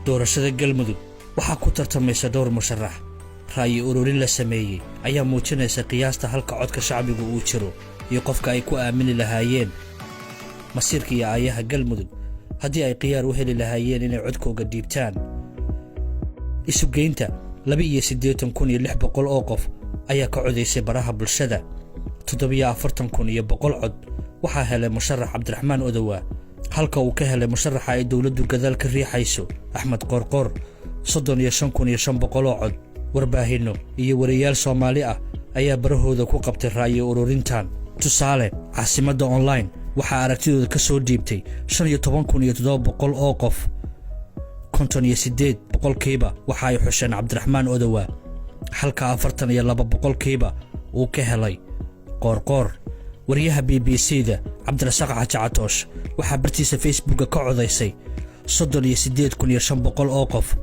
Doorashada Galmudug waxaa ku tartamaysa dhowr musharax. Ra'yi ururin la sameeyey ayaa muujinaysa qiyaasta halka codka shacbigu uu jiro iyo qofka ay ku aamini lahaayeen masiirka iyo aayaha Galmudug haddii ay khiyaar u heli lahaayeen inay codkooga dhiibtaan. Isugeynta 682,600 oo qof ayaa ka codaysay baraha bulshada. 47,100 cod waxaa helay musharax Cabdiraxmaan Odowaa, halka uu ka helay musharaxa ay dowladdu gadaal ka riixayso, Axmed Qoorqoor, 35,500 oo cod. Warbaahinno iyo wariyaal Soomaali ah ayaa barahooda ku qabtay ra'yi ururintan. Tusaale, Caasimadda Online waxaa aragtidooda ka soo dhiibtay 15,700 oo qof. 58% waxa ay xusheen Cabdiraxmaan Odowaa, halka 42% uu ka helay Qoorqoor. Wariyaha BBC-da Cabdirasaaq Xaaji Catoosh waxaa bartiisa Facebooka ka codaysay 38,500 oo qof.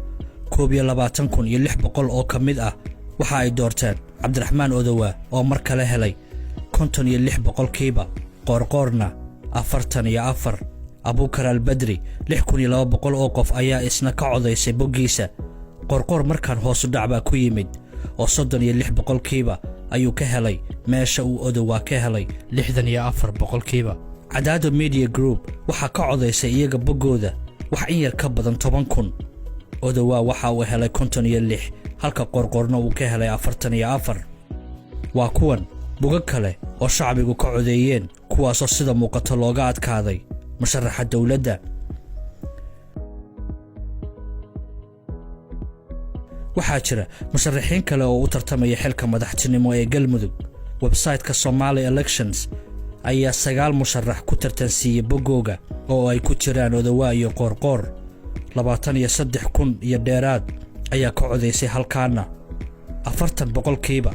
21,600 oo ka mid ah waxa ay doorteen Cabdiraxmaan Odowaa oo mar kale helay 56%, Qoorqoorna 44. Abuukar Albadri, 6,200 oo qof ayaa isna ka codaysay boggiisa. Qoorqoor markaan hoosu dhac baa ku yimid oo 36% ayuu ka helay, meesha uu Odowaa ka helay 64%. Cadaado Media Group waxaa ka codaysay iyaga boggooda wax in yar ka badan 10,000. Odowaa waxa uu helay 56, halka Qoorqoorna uu ka helay 44. Waa kuwan bogag kale oo shacbigu ka codeeyeen, kuwaasoo sida muuqato looga adkaaday musharaxa dowladda. Waxaa jira musharaxiin kale oo u tartamaya xilka madaxtinimo ee Galmudug. Website-ka Somali Elections ayaa sagaal musharax ku tartansiiyey boggooga, oo ay ku jiraan Odowaa iyo Qoorqoor. 23,000 iyo dheeraad ayaa ka codaysay halkaana. 40%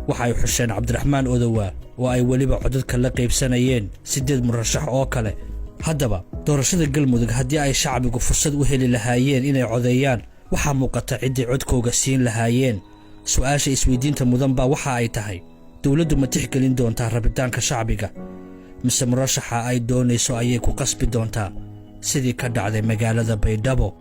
waxa ay xusheen Cabdiraxmaan Odowaa, oo ay weliba codadka la qaybsanayeen siddeed murashax oo kale. Haddaba, doorashada Galmudug haddii ay shacbigu fursad u heli lahaayeen inay codeeyaan, waxaa muuqata ciddii codkooga siin lahaayeen. Su'aasha isweydiinta mudan baa waxa ay tahay: dowladdu ma tixgelin doontaa rabitaanka shacbiga, mise murashaxa ay doonayso ayay ku qasbi doontaa, sidii ka dhacday magaalada Baydhabo?